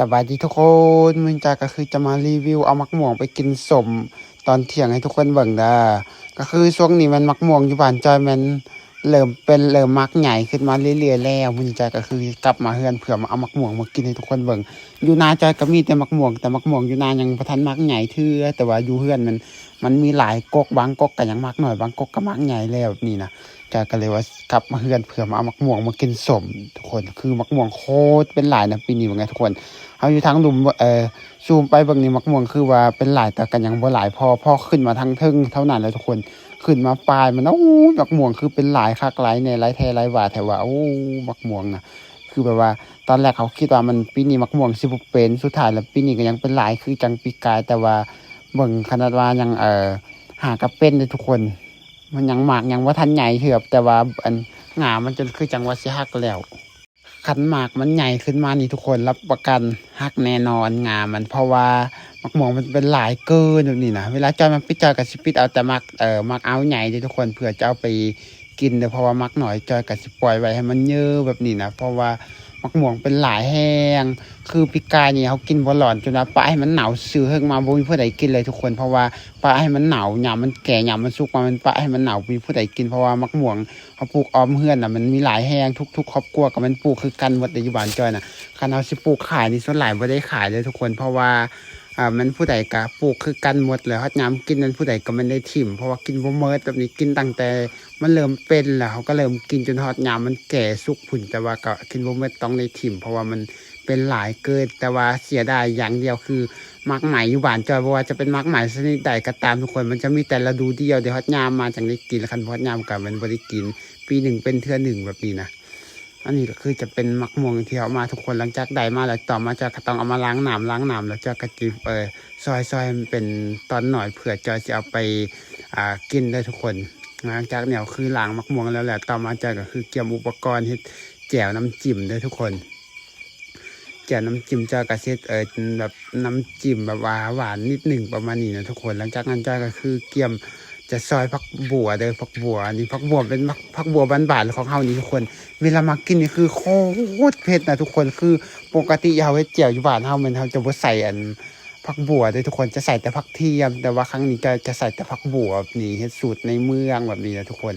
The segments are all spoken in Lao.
ສະບາຍດີທຸກຄົນ, ມື້ນີ້ຈອຍກໍຄືຈະມາຣີວິວເອົາໝາກມ່ວງໄປກິນສົ້ມຕອນທ່ຽງໃຫ້ທຸກຄົນເບິ່ງເດີ. ກໍຄືຊ່ວງນີ້ແມ່ນໝາກມ່ວງຢູ່ບ້ານຈອຍແມ່ນເລີ່ມເປັນ ເລີ່ມໝາກໃຫຍ່ຂຶ້ນມາເລື້ອຍໆແລ້ວ. ມື້ນີ້ຈອຍກໍຄືກັບມາເຮືອນເພື່ອມາເອົາໝາກມ່ວງມາກິນໃຫ້ທຸກຄົນເບິ່ງ. ຢູ່ນາຈອຍກໍມີແຕ່ໝາກມ່ວງ, ແຕ່ໝາກມ່ວງຢູ່ນາຍັງບໍ່ທັນໝາກໃຫຍ່ເທື່ອ, ແຕ່ວ່າຢູ່ເຮືອນແມ່ນ ມັນມີຫຼາຍກົກ, ບາງກົກກໍຍັງໝາກນ້ອຍ, ບາງກົກກໍໝາກໃຫຍ່ແລ້ວແບບນີ້ນະ. ຈອຍກໍເລີຍວ່າກັບມາເຮືອນເພື່ອມາເອົາໝາກມ່ວງມາກິນສົ້ມທຸກຄົນ. ຄືໝາກມ່ວງໂຄດເປັນຫຼາຍນະປີນີ້, ເບິ່ງໃຫ້ທຸກຄົນ. ເຮົາຢູ່ທາງລຸ່ມ ເອີ ຊູມໄປເບິ່ງນີ້ ໝາກມ່ວງຄືວ່າເປັນຫຼາຍ, ແຕ່ກໍຍັງບໍ່ຫຼາຍພໍ, ພໍຂຶ້ນມາທາງເທິງເທົ່ານັ້ນແຫຼະທຸກຄົນ. ຂຶ້ນມາປາຍມັນ ໂອ້ຍ ໝາກມ່ວງຄືເປັນຫຼາຍຄັກຫຼາຍແນ່, ຫຼາຍແທ້ຫຼາຍວ່າແທ້ວ່າ. ໂອ້ ໝາກມ່ວງນະ ຄືແບບວ່າຕອນແລກເຮົາຄິດວ່າມັນ ປີນີ້ໝາກມ່ວງຊິບໍ່ເປັນ, ສຸດທ້າຍແລ້ວປີນີ້ກໍຍັງເປັນຫຼາຍຄືຈັ່ງປີກາຍ, ແຕ່ວ່າເບິ່ງຂະໜາດວ່າຍັງ ເອີ ຫາກໍເປັນເດ້ທຸກຄົນ. ມັນຍັງໝາກຍັງບໍ່ທັນໃຫຍ່ເທື່ອ, ແຕ່ວ່າອັນ ງ່າມັນຈົນຄືຈັ່ງວ່າຊິຫັກແລ້ວ. ຄັນໝາກມັນໃຫຍ່ຂຶ້ນມານີ້ທຸກຄົນ ຮັບປະກັນຫັກແນ່ນອນງ່າມັນ, ເພາະວ່າໝາກມ່ວງມັນເປັນຫຼາຍເກີນແບບນີ້ນະ. ເວລາຈອຍມາປິດ ຈອຍກໍຊິປິດເອົາແຕ່ໝາກ ເອີ ໝາກອາວໃຫຍ່ເດ້ທຸກຄົນ, ເພື່ອຈະເອົາໄປກິນເດີ, ເພາະວ່າໝາກນ້ອຍຈອຍກໍຊິປ່ອຍໄວ້ໃຫ້ມັນເຍີແບບນີ້ນະ, ເພາະວ່າໝາກມ່ວງເປັນຫຼາຍແຮງ. ຄືປີກາຍນີ້ເຮົາກິນບໍ່ຫຼອນ ຈົນວ່າປະໃຫ້ມັນເນົ່າຊື່ໆ, ເຫິງມາບໍ່ມີຜູ້ໃດກິນເລີຍທຸກຄົນ, ເພາະວ່າປະໃຫ້ມັນເນົ່າ, ຍາມມັນແກ່, ຍາມມັນສຸກມາ ມັນປະໃຫ້ມັນເນົ່າ, ບໍ່ມີຜູ້ໃດກິນ. ເພາະວ່າໝາກມ່ວງ ເຮົາປູກອ້ອມເຮືອນນະ ມັນມີຫຼາຍແຮງ, ທຸກໆຄອບຄົວກໍແມ່ນປູກຄືກັນໝົດເດ້ ຢູ່ບ້ານຈອຍນະ. ຄັນເຮົາຊິປູກຂາຍນີ້ ສ່ວນຫຼາຍບໍ່ໄດ້ຂາຍເລີຍທຸກຄົນ, ເພາະວ່າ ອາ ແມ່ນຜູ້ໃດກໍປູກຄືກັນໝົດ, ແລ້ວຮອດຍາມກິນນັ້ນ ຜູ້ໃດກໍແມ່ນໄດ້ຖິ້ມ, ເພາະວ່າກິນບໍ່ໝົດແບບນີ້. ກິນຕັ້ງແຕ່ມັນເລີ່ມເປັນແລ້ວ ເຮົາກໍເລີ່ມກິນຈົນຮອດຍາມມັນແກ່ສຸກພຸ້ນ, ແຕ່ວ່າກໍກິນບໍ່ໝົດ ຕ້ອງໄດ້ຖິ້ມ ເພາະວ່າມັນເປັນຫຼາຍເກີນ. ແຕ່ວ່າເສຍດາຍຢ່າງດຽວຄື ໝາກໄມ້ຢູ່ບ້ານຈອຍ ບໍ່ວ່າຈະເປັນໝາກໄມ້ຊະນິດໃດກໍຕາມທຸກຄົນ, ມັນຈະມີແຕ່ລະດູດຽວ ໄດ້ຮອດຍາມມາຈັ່ງໄດ້ກິນ, ຄັນບໍ່ຮອດຍາມກໍແມ່ນບໍ່ໄດ້ກິນ, ປີໜຶ່ງເປັນເທື່ອໜຶ່ງແບບນີ້ນະ. ອັນນີ້ກໍຄືຈະເປັນໝາກມ່ວງທີ່ເຮົາມາທຸກຄົນ, ຫຼັງຈາກໄດ້ມາແລ້ວ ຕໍ່ມາຈອຍກໍຕ້ອງເອົາມາລ້າງນ້ຳ, ລ້າງນ້ຳແລ້ວຈອຍກໍຈິ ເອີ ຊອຍໆໃຫ້ມັນເປັນຕອນໜ້ອຍ ເພື່ອຈອຍຊິເອົາໄປ ອາ ກິນເດີທຸກຄົນ. ຫຼັງຈາກນີ້ຄືລ້າງໝາກມ່ວງແລ້ວ ແລ້ວຕໍ່ມາຈອຍກໍຄືກຽມອຸປະກອນເຮັດແຈ່ວນ້ຳຈິ້ມເດີທຸກຄົນ. ແຈ່ວນ້ຳຈິ້ມຈອຍກໍຊິເຮັດ ເອີ ແບບນ້ຳຈິ້ມແບບວ່າຫວານນິດໜຶ່ງປະມານນີ້ນະທຸກຄົນ. ຫຼັງຈາກນັ້ນຈອຍກໍຄືກຽມຈະຊອຍຜັກບົ່ວເດີ, ຜັກບົ່ວນີ້ ຜັກບົ່ວເປັນຜັກ ຜັກບົ່ວບ້ານໆຂອງເຮົານີ້ທຸກຄົນ. ເວລາມາກິນນີ້ຄືໂຄດເຜັດນະທຸກຄົນ, ຄືປົກກະຕິເຮົາເຮັດແຈ່ວຢູ່ບ້ານເຮົາແມ່ນເຮົາຈະບໍ່ໃສ່ອັນຜັກບົ່ວເດ້ທຸກຄົນ, ຈະໃສ່ແຕ່ຜັກທຽມ, ແຕ່ວ່າຄັ້ງນີ້ຈະ ຈະໃສ່ແຕ່ຜັກບົ່ວແບບນີ້, ເຮັດສູດໃນເມືອງແບບນີ້ນະທຸກຄົນ.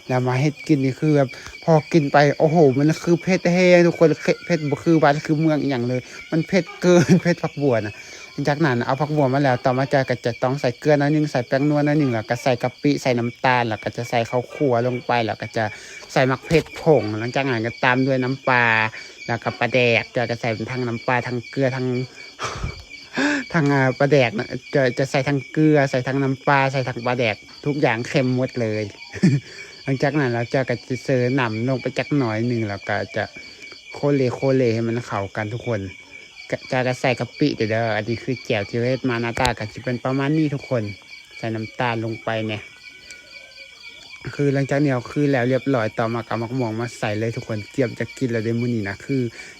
ແລ້ວມາເຮັດກິນນີ້ຄືແບບ ພໍກິນໄປ ໂອ້ໂຫ ມັນຄືເຜັດແຮງທຸກຄົນ, ເຜັດ ເຜັດບໍ່ຄືບ້ານຄືເມືອງອີ່ຫຍັງເລີຍ, ມັນເຜັດເກີນ ເຜັດຜັກບົ່ວນະ. ຫຼັງຈາກນັ້ນເອົາຜັກບົ່ວມາແລ້ວ ຕໍ່ມາຈອຍກໍຈະຕ້ອງໃສ່ເກືອໜ້ອຍໜຶ່ງ, ໃສ່ແປ້ງນົວໜ້ອຍໜຶ່ງ, ແລ້ວກໍໃສ່ກະປິ ໃສ່ນ້ຳຕານ, ແລ້ວກໍຈະໃສ່ເຂົ້າຂົ້ວລົງໄປ, ແລ້ວກໍຈະໃສ່ໝາກເຜັດຜົງ. ຫຼັງຈາກນັ້ນກໍຕາມດ້ວຍນ້ຳປາ ແລ້ວກໍປາແດກ, ຈອຍກໍໃສ່ທັງນ້ຳປາ ທັງເກືອ ທັງ ທັງ ອາ ປາແດກນະ, ຈອຍຈະໃສ່ທັງເກືອ ໃສ່ທັງນ້ຳປາ ໃສ່ທັງປາແດກ, ທຸກຢ່າງເຄັມໝົດເລີຍ. ຫຼັງຈາກນັ້ນແລ້ວຈອຍກໍຈະເສີນ້ຳລົງໄປຈັກໜ້ອຍໜຶ່ງ ແລ້ວກໍຈະໂຄເລໂຄເລໃຫ້ມັນເຂົ້າກັນທຸກຄົນ. ຈອຍກໍໃສ່ກະປິເດີ, ອັນນີ້ຄືແຈ່ວທີ່ເຮັດມາ ໜ້າຕາກໍຊິເປັນປະມານນີ້ທຸກຄົນ. ໃສ່ນ້ຳຕານລົງໄປແດ່. ຄືຫຼັງຈາກນີ້ເຮົາຄືແລ້ວລຽບລ້ອຍ, ຕໍ່ມາກໍເອົາໝາກມ່ວງມາໃສ່ເລີຍທຸກຄົນ. ກຽມຈະກິນແລ້ວເດ້ມື້ນີ້ນະ, ຄື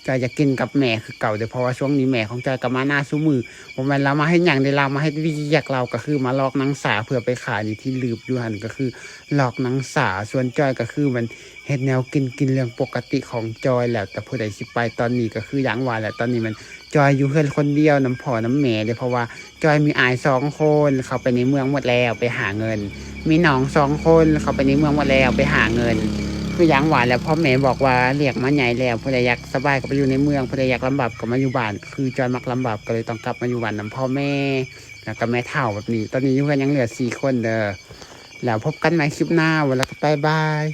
ຈອຍຈະກິນກັບແມ່ຄືເກົ່າເດີ້, ເພາະວ່າຊ່ວງນີ້ແມ່ຂອງຈອຍກໍມານາຊຸມື້. ບໍ່ແມ່ນລາວມາເຮັດຫຍັງເດ້, ລາວມາເຮັດວຽກ, ລາວກໍຄືມາລອກໜັງສາເພື່ອໄປຂາຍ. ນີ້ທີ່ລືບຢູ່ຫັ້ນກໍຄືລອກໜັງສາ, ສ່ວນຈອຍກໍຄືມັນເຮັດແນວກິນ, ກິນເລື່ອງປົກກະຕິຂອງຈອຍ. ແລ້ວແຕ່ຜູ້ໃດຊິໄປ, ຕອນນີ້ກໍຄືຢ່າງວ່າແຫຼະ, ຕອນນີ້ມັນ ຈອຍຢູ່ເຮືອນຄົນດຽວນຳພໍ່ນຳແມ່ເດ້, ເພາະວ່າຈອຍມີອ້າຍສອງຄົນ ເຂົ້າໄປໃນເມືອງໝົດແລ້ວໄປຫາເງິນ, ມີນ້ອງສອງຄົນເຂົ້າໄປໃນເມືອງໝົດແລ້ວໄປຫາເງິນ. ຄືຢ່າງວ່າແຫຼະ, ພໍ່ແມ່ບອກວ່າລ້ຽງມາໃຫຍ່ແລ້ວ, ຜູ້ໃດຢາກສະບາຍກໍໄປຢູ່ໃນເມືອງ, ຜູ້ໃດຢາກລຳບາກກໍມາຢູ່ບ້ານ. ຄືຈອຍມັກລຳບາກ ກໍເລີຍຕ້ອງກັບມາຢູ່ບ້ານນຳພໍ່ແມ່ ແລ້ວກໍແມ່ເຖົ້າແບບນີ້. ຕອນນີ້ຢູ່ເຮືອນຍັງເຫຼືອສີ່ຄົນເດີ້. ແລ້ວພົບກັນໃໝ່ຄລິບໜ້າ, ແລ້ວກໍບາຍບາຍ.